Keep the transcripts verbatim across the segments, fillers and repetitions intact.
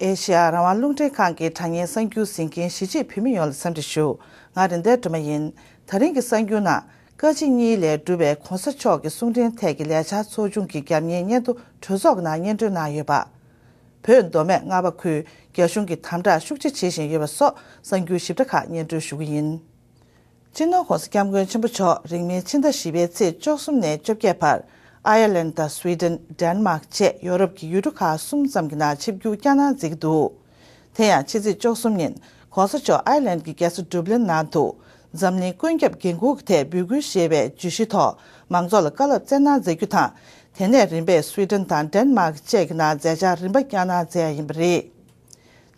ཨེ་ཤེ་ཡ་རང་དབང་རླུང་འཕྲིན་ཁང་གི་དྲ་བརྙན་གསར་འགྱུར་གཟིགས་མཁན་གཞིས་བྱེས་བོད་མི་ཡོངས་ལ་འཚམས་འདྲི་ཞུ། ང་རེད་མདའ་སྒྲོལ་མ་ཡིན། ད་རིང་གི་གསར་འགྱུར་ནང་བཀའ་སྤྱི་གཉིས་ལས་གྲུབ་པའི་གོང་ས་མཆོག་གི་གསུང་འཕྲིན་ཐད་ཀྱི་ལས་འཆར་ཚོགས་ཆུང་གི་རྒྱབ་གཉེར་སྙན་ཐོ་གྲོས་ཚོགས་ཀྱི་ནང་སྙན་སྒྲོན་གནང་ཡོད་པ། བོད་མདོ་སྨད་རྔ་པ་ཁུལ་རྒྱ་གཞུང་གིས་དམ་དྲག་ཤུགས་ཆེ་བྱེད་བཞིན་ཡོད་པ་སོགས་གསར་འགྱུར་ཞིབ་ཕྲ་ཁག་སྙན་སྒྲོན་ཞུ་གི་ཡིན། སྤྱི་ནོར་༸གོང་ས་༸སྐྱབས་མགོན་ཆེན་པོ་མཆོག་རིང་མིན་ཕྱི་ཟླ་བཞི་པའི་ཚེས་བཅུ་གསུམ་ནས་བཅོ་བརྒྱད་བར་ཨའི་ལན་དང་སུའི་ཌེན། ཌེན་མཱག་བཅས་ཡོ་རོབ་ཀྱི་ཡུལ་གྲུ་ཁག་གསུམ་ཙམ་གྱི་ནང་ཆིབས་བསྒྱུར་བསྐྱངས་གནང་མཛད་ཀྱི་འདུག་དེ་ཡང་ཕྱི་ཚེས་བཅུ་གསུམ་ཉིན་༸གོང་ས་མཆོག་ཨའི་ལན་གྱི་རྒྱལ་ས་ཌུབ་ལིན་ནང་དུ་འཛམ་གླིང་ཀུན་ཁྱབ་འགན་འཁུར་གྱི་ཐད་འབོད་སྐུལ་ཞེས་པའི་བརྗོད་གཞིའི་ཐོག་མང་ཚོགས་ལ་བཀའ་སློབ་སྩལ་གནང་མཛད་རྒྱུ་དང་། དེ་ནས་རིམ་པས་སུའི་ཌེན་དང་ཌེན་མཱག་བཅས་ཀྱི་ནང་མཛད་འཆར་རིམ་པ་བསྐྱངས་གནང་མཛད་ཡིན་པ་རེད།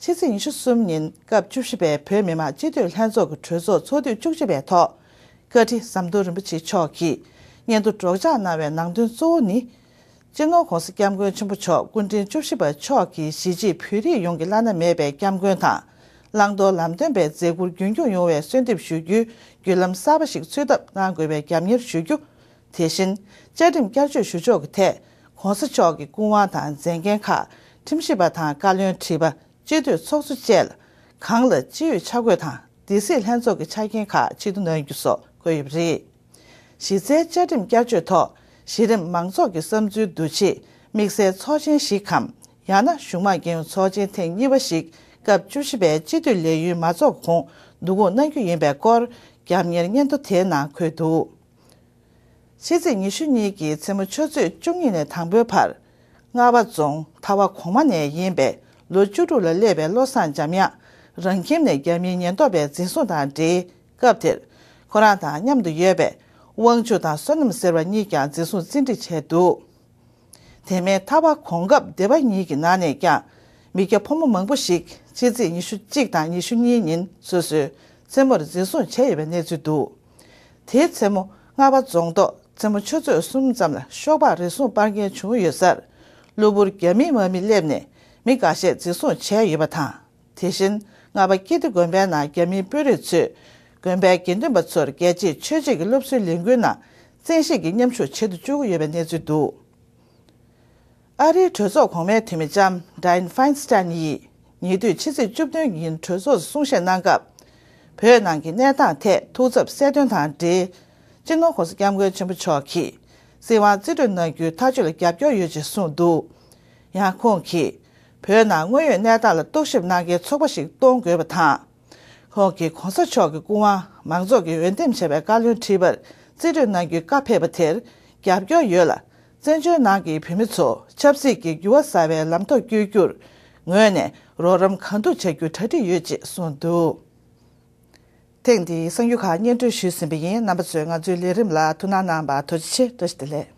ཕྱི་ཚེས་ཉི་ཤུ་གསུམ་ཉིན་སྐབས་བཅུ་བཞི་པའི་བོད་མི་མང་སྤྱི་འཐུས་ལྷན་ཚོགས་ཀྱི་གྲོས་ཚོགས་ཚོགས་དུས་བཅུ་གཅིག་པའི་ཐོག་བཀའ་ཁྲི་ཟམ་གདོང་རིན་པོ་ཆེ་མཆོག་གིས་སྙན་ཐོ་སྒྲོག་སྦྱང་གནང་བའི་ནང་དོན་གཙོ་བོ་ནི། སྤྱི་ནོར་༸གོང་ས་༸སྐྱབས་མགོན་ཆེན་པོ་མཆོག་སྐུ་ཕྲེང་བཅུ་བཞི་པ་མཆོག་གིས་གཞིས་བྱེས་བོད་རིགས་ཡོངས་ཀྱི་བླ་ན་མེད་པའི་སྐྱབས་མགོན་དང་། བླང་དོར་ལམ་སྟོན་པའི་མཛད་ཁུར་རྒྱུན་འཁྱོངས་ཡོང་བའི་གསོལ་འདེབས་ཞུ་རྒྱུའི་བརྒྱུད་ལམ་གསར་པ་ཞིག་འཚོལ་ཐབས་གནང་དགོས་པའི་རྒྱབ་གཉེར་ཞུ་རྒྱུ། དེ་བཞིན་བཅའ་ཁྲིམས་བསྐྱར་བཅོས་ཞུ་ཕྱོགས་ཀྱི་ཐད་༸གོང་ས་མཆོག་གི་སྐུ་དབང་དང་མཛད་འགན་ཁག་ཁྲིམས་ཞིབ་པ་དང་བཀའ་བློན་ཁྲི་པ། སྤྱི་འཐུས་ཚོགས་གཙོ་བཅས་ལ་གང་ལ་ཅི་ཡོད་ཆ་བགོས་དང་། སྡེ་སྲིད་ལྷན་ཚོགས་ཀྱི་ཆ་རྐྱེན་ཁག་ཆེད་དུ་གནང་རྒྱུ་སོགས་བཀོད་ཡོད་པ་རེད། གཞི་རྩའི་བཅའ་ཁྲིམས་བསྐྱར་བཅོས་ཐོག་གཞི་རིམ་མང་ཚོགས་ཀྱི་བསམ་ཚུལ་བསྡུ་ཆེད་དམིགས་བསལ་ཚོགས་ཆེན་ཞིག་གམ། ཡང་ན་གཞུང་མང་རྒྱལ་ཡོངས་ཚོགས་ཆེན་ཐེངས་གཉིས་པ་ཞིག་སྐབས་བཅུ་བཞི་པའི་སྤྱི་འཐུས་ལས་ཡུན་མ་རྫོགས་གོང་བསྡུ་སྐོང་གནང་རྒྱུ་ཡིན་པའི་སྐོར་རྒྱབ་གཉེར་སྙན་ཐོ་དེའི་ནང་འཁོད་འདུག་ཕྱི་ཚེས་ཉི་ཤུ་གཉིས་ཀྱི་མཚན་མོ་ཆུ་ཚོད་བཅུ་གཉིས་ནས་དང་པོའི་བར། རྔ་བ་རྫོང་མཐའ་བ་གོང་མ་ནས་ཡིན་པའི་ལོ་བཅུ་དྲུག་ལ་སླེབས་པའི་བློ་བཟང་འཇམ་དབྱངས་རང་ཁྱིམ་ནས་རྒྱ་མིའི་ཉེན་རྟོག་པས་འཛིན་བཟུང་དང་འབྲེལ་སྐབས་དེར་ཁོ་རང་དང་མཉམ་དུ་ཡོད་པའི་དབང་ཕྱུག་དང་བསོད་ནམས་ཟེར་བ་གཉིས་ཀྱང་འཛིན་བཟུང་རྩིས་འབྲི་བྱས་འདུག་དེ་མིན་མཐའ་བ་གོང་འགབ་སྡེ་པ་གཉིས་ཀྱི་ནང་ནས་ཀྱང་མི་སྐྱ་ཕོ་མོ་མང་པོ་ཞིག་ཕྱི་ཚེས་ཉི་ཤུ་གཅིག་དང་ཉི་ཤུ་གཉིས་ཉིན་སོ་སོའི་མཚན་མོར་འཛིན་བཟུང་བྱས་ཡོད་པའི་གནས་ཚུལ་འདུག་དེའི་མཚན་མོ་རྔ་བ་རྫོང་ཐོག་མཚན་མོ་ཆུ་ཚོད་གསུམ་ཙམ་ལ་ཤོག་སྦག་རེ་ཟུང་སྤར་མཁན་བྱུང་ཡོད་སར། གློ་བུར་རྒྱ་མིའི་དམག་མི་སླེབས་ནས་མི་འགའ་ཤས་འཛིན་བཟུང་བྱས་ཡོད་པ་དང་། དེ་བཞིན་རྔ་བ་ཀིརྟི་དགོན་པའི་ནང་རྒྱ་མིའི་དཔོན་རིགས་ཚོས་དགོན་པའི་དགེ་འདུན་པ་ཚོར་རྒྱལ་གཅེས་ཆོས་གཅེས་ཀྱི་སློབ་གསོའི་ལས་འགུལ་ནང་བཙན་ཤེད་ཀྱིས་མཉམ་ཞུགས་བྱེད་དུ་བཅུག་གི་ཡོད་པའི་གནས་ཚུལ་འདུག་ཨ་རིའི་གྲོས་ཚོགས་གོང་མའི་འཐུས་མི་ལྕམ་Dianne Feinstein་ཡིས་ཉེ་དུས་ཕྱི་ཚེས་བཅུ་བདུན་ཉིན་གྲོས་ཚོགས་སུ་གསུང་བཤད་གནང་སྐབས། བོད་ནང་གི་གནས་སྟངས་ཐད་ཐུགས་འཚབ་གསལ་སྟོན་དང་འབྲེལ། སྤྱི་ནོར་༸གོང་ས་༸སྐྱབས་མགོན་ཆེན་པོ་མཆོག་གིས་སྲིད་དབང་རྩིས་སྤྲོད་གནང་རྒྱུའི་ཐག་གཅོད་ལ་རྒྱབ་སྐྱོར་ཡོད་ཅེས་གསུངས་འདུག་ཡང་ཁོང་གིས་བོད་ནང་དངོས་ཡོད་གནས་སྟངས་ལ་རྟོག་ཞིབ་གནང་མཁན་ཚོགས་པ་ཞིག་གཏོང་དགོས་པ་དང་། ཁོང་གིས་༸གོང་ས་མཆོག་གི་སྐུ་དབང་མང་ཚོགས་ཀྱིས་འོས་འདེམས་བྱས་པའི་བཀའ་བློན་ཁྲི་པར་རྩིས་སྤྲོད་གནང་རྒྱུའི་བཀའ་ཕེབས་པ་དེར་རྒྱབ་སྐྱོར་ཡོད་ལ། བཙན་བྱོལ་ནང་གི་བོད་མི་ཚོ་ཆབ་སྲིད་ཀྱི་འགྱུར་བ་གསར་བའི་ལམ་ཐོག་བསྐྱོད་རྒྱུར་ངོས་ནས་རོགས་རམ་གང་ཐུབ་བྱ་རྒྱུར་གྲ་སྒྲིག་ཡོད་ཅེས་གསུངས་འདུག་ཐེངས་འདིའི་གསར་འགྱུར་ཁག་སྙན་སྒྲོན་ཞུས་ཟིན་པ་ཡིན། རྣམ་པ་ཚོས་ང་ཚོའི་ལས་རིམ་ལ་ཐུགས་སྣང་གནང་བར་ཐུགས་རྗེ་ཆེ། བཀྲ་ཤིས་བདེ་ལེགས།